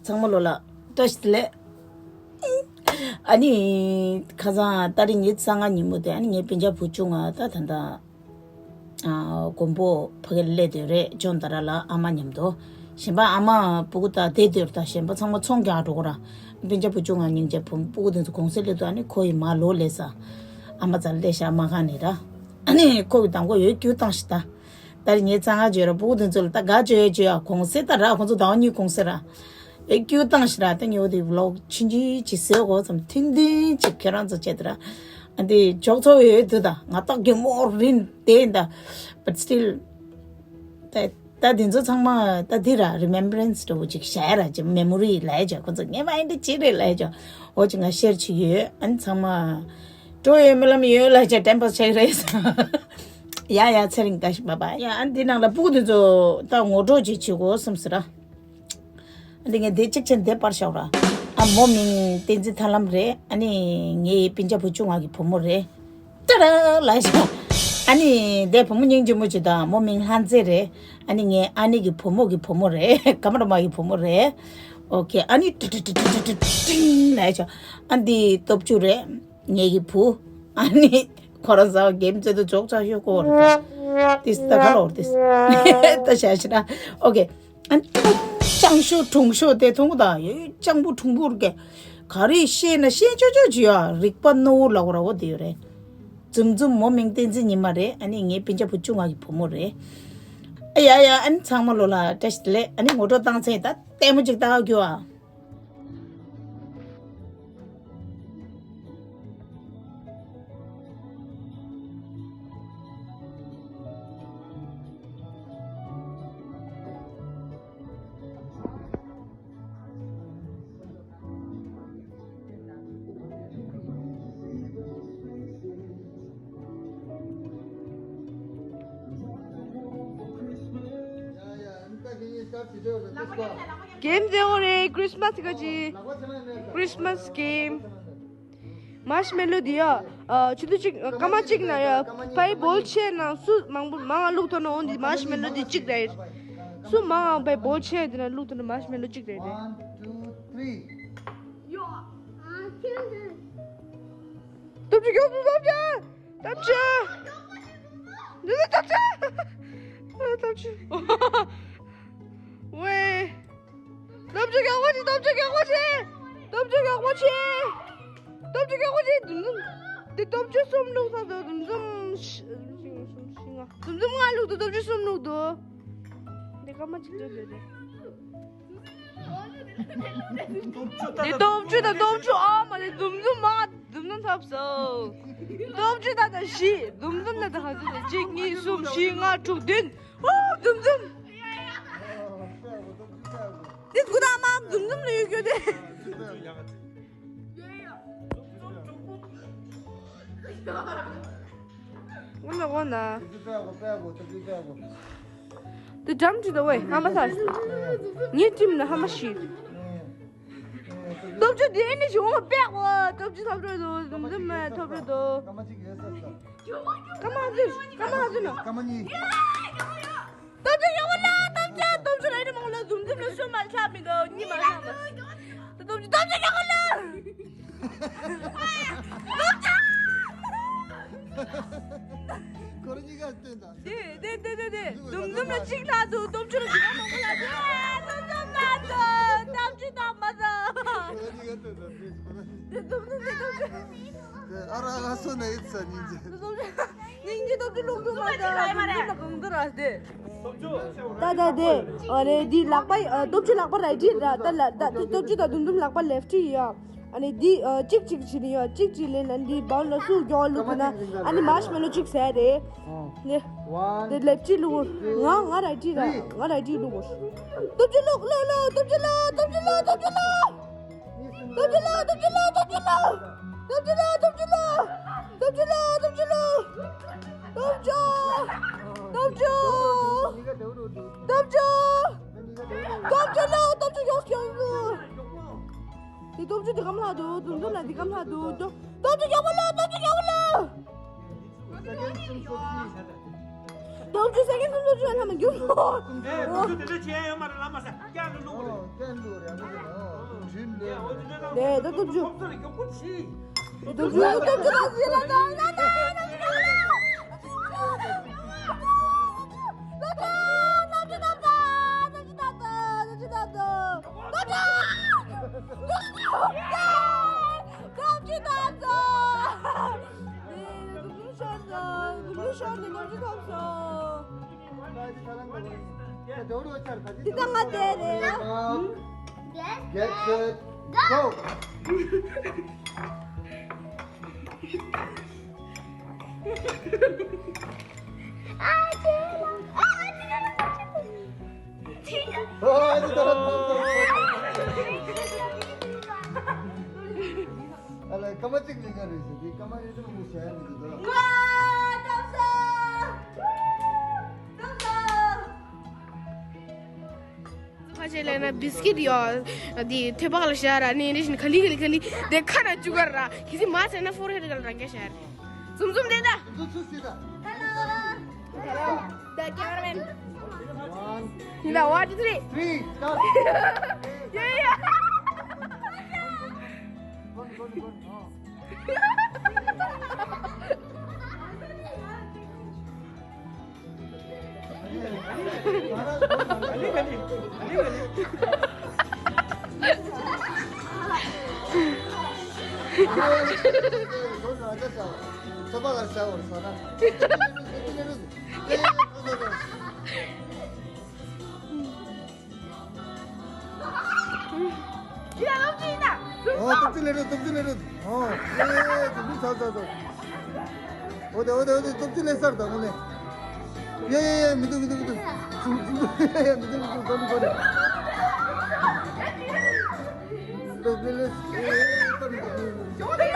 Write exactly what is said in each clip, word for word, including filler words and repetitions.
ཚང་མ་ལོ་ལ་བཀྲ་ཤིས་བདེ་ལེགས། ཨ་ནི་ཁ་སང་ཏ་རིག་ཉི་ཤུ་རྩ་ལྔ་ཉིན་མོ་དེ་ཨ་ནི་ངའི་སྤུན་ཀྱག་བུ་ཆུང་ང་ད་ད་ད་ཨ་མགོན་པོ་ཕ་གིར་སླེབས་དུས་རེད། ཅོན་ཏ་ར་ལ་ཨ་མ་མཉམ་དུ། གཞན་པ་ཨ་མ་སྤུ་གུ་དང་བསྡད་དུས་ད་གཞན་པ་ཚང་མ་ཚོང་རྒྱག་འགྲོ་གོ་ར། སྤུན་ཀྱག་བུ་ཆུང་ང་སྙིང་རྗེ་བུ་སྤུ་གུ་དེ་ཚོ་གུང་སེང་སླེབས་དུས་ཨ་ནི་ཁོ་ཡི་མ་ལོ་ལས་ས་ཨ་མ་རྩ་ལས་ཤ་མ་གང་ནི་ར། ཨ་ནི་ཁོ་གི་དང་པོ་ཡོད་རྒྱུ་བཏང་ཤི་ད། ད་རེས་ངས་གཙང་ཁ་བརྗོད་ར་སྤུ་གུ་དེ་ཚོ་ལ་ད་དགའ་བརྗོད་བརྗོད་ཡ་གུང་སེང་ད་ར་ཁོང་ཚོ་ཟླ་བ་གཉིས་གུང་སེང་ར། ཨེ་སྐྱུར་བཏང་ཞིག་ར་ད་ཉོ་དེ་ཝི་ལོག་ཆུང་ཆུང་ཅིག་བཟོས་གོ་ཙམ་ཐུང་ཐུང་ཅིག་ཁྱེད་རང་ཚོ་བྱེད་དེ་ར། ཨ་འདི་ཇོག་ཚོ་ཡོད་དུ་ད་ང་ཏག་གི་མོ་རིན་དེ་ད། But still ད་ད་དེ་ཚོ་ཚང་མ་ད་འདི་ར་རི་མེམ་བ་རན་སི་འདྲ་བོ་ཅིག་བྱས་ར་ཅིག་མེ་མོ་རི་ལ་ཡ་ཅིག་ཁོང་ཚོ་ངས་མ་ཡིན་འདི་ཅི་རེད་ལ་ཡ་ཅིག་འོ་ཅིག་ང་ཤེར་ཅིག་ཡོད། ཨ་ནི་ཚང་མ་འགྲོ་ཡོད་མི་ལམ་ཡོད་ལ་ཅིག་ཊེམ་པ་ཆེ་རེད། ཡ་ཡ་ཚེ་རིང་བཀྲ་ཤིས་པ་པ། ཡ་ཨ་འདི་ནང་ལ་སྤུ་གུ་དེ་ཚོ་ད་ངོ་སྤྲོད་ཅིག་བྱེད་དགོས་བསམ་ཟེར་ར། འདི་ངས་འདི་གཅིག་བྱས་འདི་པར་ཤོག་ར། ཨ་མོ་མིང་བསྟན་འཛིན་ཐར་ལམ་རེད། ཨ་ནི་ངའི་སྤུན་ཀྱག་བུ་ཆུང་བ་གི་བུ་མོ་རེད། ཏྲ་ར་ལ་ཤ། ཨ་ནི་འདི་བུ་མོ་སྙིང་རྗེ་མོ་ཅིག་དང་མོ་མིང་ལྷ་མཛེས་རེད། ཨ་ནི་ངའི་ཨ་ནེ་གི་བུ་མོ་གི་བུ་མོ་རེད། ཀ་མ་ར་མ་གི་བུ་མོ་རེད། ཨོ་ཁེ། ཨ་ནི་ཏྲི་ཏྲི་ཏྲི་ཏྲི་ཏྲི་ཏྲིང་ལ་ཤ། ཨ་འདི་སྟོབས་བཅུ་རེད། ངེད་ཀྱི་བུ། ཨ་ནི་ཁོ་རང་ཟ་བ་གེམ་རྩེ་དུ་ཇོག་ཆགས་ཤོག་གོ་རེད། ཏིས་ད་ག་ལོར་ཏིས། ད་བྱ་ཞི་ན། ཨོ་ཁེ། ཨ་ནི་ཅང་ཤོ་གྲུང་ཤོ་དེ་མཐོང་གི་ད་ཡོད་ཅང་བུ་གྲུང་བུར་གེ། ག་རེ་ཤེས་ན་ཤེས་ཆོ་ཆོ་ཅི་ཡ་རིག་པ་རྣོ་བོ་ལ་གོ་ར་བོ་དེ་ཡོད་རེད། འཛུམ་འཛུམ་མོ་མིང་བསྟན་འཛིན་ཉི་མ་རེད། ཨ་ནི་ངའི་སྤུན་ཀྱག་བུ་ཆུང་བ་གི་བུ་མོ་རེད། ཨ་ཡ་ཡ་ཨ་ནི་ཚང་མ་ལོ་ལ་བཀྲ་ཤིས་བདེ་ལེགས། ཨ་ནི་ངོ་སྤྲོད་བཏང་ཚེ་ད་ལྟད་མོ་ཅིག་ལྟ་ག་རྒྱུ་ཨ། གེམ་བཟོ་རེད། ཁྲིས་མ་སི་ག་ཅི། ཁྲིས་མ་སི་གེམ། མར་ཤི་མེ་ལོ་འདི་ཡ། ཆུ་ཚོད་གཅིག་སྐར་མ་གཅིག་ན་ཡ། པའི་བོལ་ཆེ་ན་སུ་མང་པོ་མང་ང་བླུགས་ཐུབ་ན་འོ་འདི་མར་ཤི་མེ་ལོ་འདི་གཅིག་རེད། སུ་མང་ང་པའི་བོལ་ཆེ་འདི་ན་བླུགས་ཐུབ་ན་མར་ཤི་མེ་ལོ་གཅིག་རེད་རེད། སྟོབས་ཆེ་མགྱོགས་སུ་སྟོབས་ཆེ། སྟོབས་ཆེ། འདི་ནི་སྟོབས་ཆེ། སྟོབས་ཆེ། ཝེ། སྟོབས་ཆེ་མགྱོགས་པོ་ཆེ། སྟོབས་ཆེ་མགྱོགས་པོ་ཆེ། སྟོབས་ཆེ་མགྱོགས་པོ་ཆེ། སྟོབས་ཆེ་མགྱོགས་པོ་ཆེ། འཛུམ་འཛུམ། འདི་སྟོབས་ཆེ་གསུམ་བླུགས་ས་འདུག་འཛུམ་འཛུམ། འཛུམ་འཛུམ་ལྔ་བླུགས་འདུག་སྟོབས་ཆེ་གསུམ་བླུགས་འདུག་འདི་སྐར་མ་གཅིག་འདུག་འདི་རེད། འདི་སྟོབས་བཅུ་དང་སྟོབས་བཅུ་ཨ་མ་རེད། འཛུམ་འཛུམ་མ་འཛུམ་འཛུམ་ཐབས་སོ། སྟོབས་བཅུ་དང་དང་བཞི། འཛུམ་འཛུམ་དང་དང་ཧ་ཟེར་ཏེ་གཅིག་གཉིས་གསུམ་བཞི་ལྔ་དྲུག་བདུན། ཨོ་འཛུམ་འཛུམ། འདི་དགུ་དང་མ་འཛུམ་འཛུམ་ལ་ཡོད་རྒྱུ་དེ། འོ་ན་འོ་ན། དེ་འགྲམ་ཅི་ད་ཝེ་ཧ་མ་ས། ངའི་ཁྲིམས་ན་ཧ་མ་ཤི། སྟོབས་ཆུ་དེ་ནི་ཞུ་འོང་པེག་འོ། སྟོབས་ཆུ་ཐོབ་རེད་དོ། འཛུམ་འཛུམ་མ་ཐོབ་རེད་དོ། སྐར་མ་ཟིན། སྐར་མ་ཟིན་ནོ། སྐར་མ་གཉིས། སྟོབས་ཆུ་ཡག་པོ་ལ། སྟོབས་ཆུ། སྟོབས་ཆུ་རེད་མང་ལ། འཛུམ་འཛུམ་ལ་གསུམ་མ་ལྷག་མི་འདུག་གཉིས་མ་ལྷག་མ། སྟོབས་ཆུ། སྟོབས་ཆུ་ཡག་པོ་ལ། སྟོབས་ཆུ། ཁོ་རང་གཉིས་ཀ་སྟོན་དང་། དེ་དེ་དེ་དེ་དེ། འཛུམ་འཛུམ་ལ་གཅིག་ལྷག་འདུག་སྟོབས་ཆུ་ལ་གཅིག་ལྷག་མང་པོ་ལྷག་འདུག་འཛུམ་འཛུམ་ལྷག་འདུག་སྟོབས་ཆུ་དང་མ་ཟ། ཁོ་རང་གཉིས་ཀ་སྟོན་དང་། དེ་འཛུམ་འཛུམ་དེ་སྟོབས་ཆུ། དེ་ཨ་ར་ཨ་སོ་ན་ཡིད་ས་ཉིན་རྗེ། སྟོབས་ཆུ། སྙིང་རྗེ་སྟོབས་ཆུ་ལུག་འདུག་མ་ཟ། འཛུམ་འཛུམ་ལ་གང་འདུག་ར་དེ། ད་ད་དེ། ཨ་རེ་འདི་ལག་པ། ཨ་སྟོབས་ཆུ་ལག་པ་རའི་ཊི་ར། ད་ལ་ད་སྟོབས་ཆུ་དང་འཛུམ་འཛུམ་ལག་པ་ལེབ་ཊི་ཡ། ཨ་ནི་འདི་ཨ་གཅིག་གཅིག་བྱས་ནས་ཡ། གཅིག་གཅིག་ལེན་ན་འདི་བའུ་ལ་སུ་མགྱོགས་བླུག་ཐུབ་ན། ཨ་ནི་མར་ཤི་མེ་ལོ་གཅིག་ཟས་རེད། ནི། དེ་ལེབ་ཊི་བླུག་ང་ང་རའི་ཊི་ར། ང་རའི་ཊི་བླུག་སྟོབས་ཆུ་བླུག་བླུག་བླུག་སྟོབས་ཆུ་བླུག་སྟོབས་ཆུ་བླུག་སྟོབས་ཆུ་བླུག་སྟོབས་ཆུ་བླུག་སྟོབས་ཆུ་བླུག་སྟོབས་ཆུ་བླུག་སྟོབས་ཆུ་བླུག་སྟོབས་ཆུ་བླུག་སྟོབས་ཆུ། སྟོབས་ཆུ། སྟོབས་ཆུ། སྟོབས་ཆུ་ལ་སྟོབས་ཆུ་ཡོག་ཡོག་ཡོག་དེ་སྟོབས་ཆུ་དེ་གམ་ལ་འདུག་འཛུམ་འཛུམ་ལ་དེ་གམ་ལ་འདུག་སྟོབས་ཆུ་ཡག་པོ་ལ། སྟོབས་ཆུ་ཡག་པོ་ལ། སྟོབས་ཆུ་སེ་ཀེན་སུམ་ཅུ་ལ་ལྷ་མ་འགྱུར། ཨེ་སྟོབས་ཆུ་དེ་འདྲ་བྱས་ཡོད་མ་རེད། ལ་མ་ཟ་སྐྱ་ལ་ལུག་རེད། ནས་ད་སྟོབས་བཅུ། སྟོབས་བཅུ་སྟོབས་བཅུ་སྟོབས་བཅུ་ལ་ད་ད་ད་ད་ད་ད་འདི་ལྟ་ང་དེ་རེད། Get set, go! ཨ་ལས་སྐར་མ་གཅིག་ལས་ཀ་རེད་ཟེར་དེ་སྐར་མ་རེ་ཟུང་མི་ཤར་མི་འདུག་ད། ཁ་ཆེ་ལས་ན་བིས་ཀིད་ཡོད། དེ་ཐོད་པ་ལ་ཤར་ར་ནི་རེ་བཞིན་ག་ལི་ག་ལི་ག་ལི་དེ་ཁ་ན་བཅུག་གར་ར་ཁི་སི་མ་ཟེར་ན་ཕོར་ཧེད་ག་ལ་རང་ག་ཤར། ཛུམ་ཛུམ་དེ་ད། ཛུམ་ཛུམ་སི་ད། Hello. Hello. The cameraman. One. Nina, one, two, three. Three, start. Yeah, yeah. Go on, go on, go on. Oh. ཡ་ལོ་ཅི་ཡིན་ན། ཨོ་སྟོབས་ཅི་ལེ་རོ་སྟོབས་ཅི་ལེ་རོ། ཨོ་ཨེ་ཨེ་སྟོབས་ཅི་ཚ་ཚ་ཚ། ཨོ་དེ་ཨོ་དེ་ཨོ་དེ་སྟོབས་ཅི་ལེ་སར་དང་ངོ་ནས། ཡ་ཡ་ཡ་མི་འདུག་མི་འདུག་མི་འདུག་ཚུ་ཚུ་ཡ་ཡ་མི་འདུག་མི་འདུག་གོ་ནི་གོ་ནི། སྟོབས་ཅི་ལེ་སར་ཨེ་ཨེ་གོ་ནི་གོ་ནི།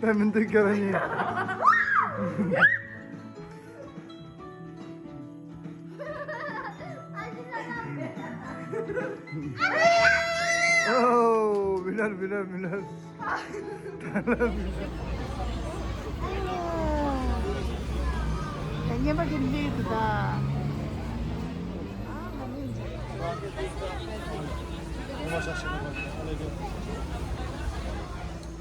ད་མི་འདུག་ཁྱོད་རང་གཉིས། ཨོ། winner, winner, winner. རྔན་པ་གི་ལས་དུ་ད།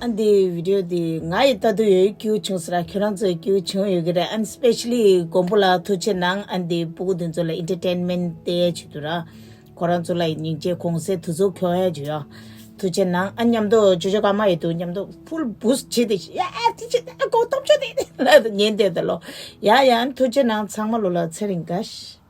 ཨ་འདི་བི་ཌི་ཡོ་འདི་ང་ཡི་ལྟ་དུ་ཡོད་སྐྱིད་པོ་བྱུང་ཟེར་ར། ཁྱོད་རང་ཚོའི་སྐྱིད་པོ་བྱུང་ཡོད་ཀྱི་རེད། ཨན་སི་པེ་ཤ་ལི་མགོན་པོ་ལགས་ཐུགས་རྗེ་གནང་། ཨ་འདི་སྤུ་གུ་འདི་ཚོ་ལ་ཨེན་ཊར་ཊེན་མེན་ཊི་སྟེར་ཡ་བྱེད་དུ་ར། ཁོ་རང་ཚོ་ལ་སྙིང་རྗེ་གུང་སེང་དུས་ཚོད་ཁྱོལ་ཡ་བྱེད་ཡ། ཐུགས་རྗེ་གནང་། ཨ་མཉམ་དུ་ཇོ་ཇོ་ཀརྨ་ཡི་དུ་མཉམ་དུ་full boost བྱེད་དེ་ཡ་ཨ་ཐི་ཆེ་ཨ་གོ་སྟོབས་ཆོད་དེ་ལ་ཉན་དེ་དེ་ལོ། ཡ་ཡ་ཐུགས་རྗེ་གནང་། ཚང་མ་ལོ་ལ་ཚེ་རིང་དགའ་ཤ།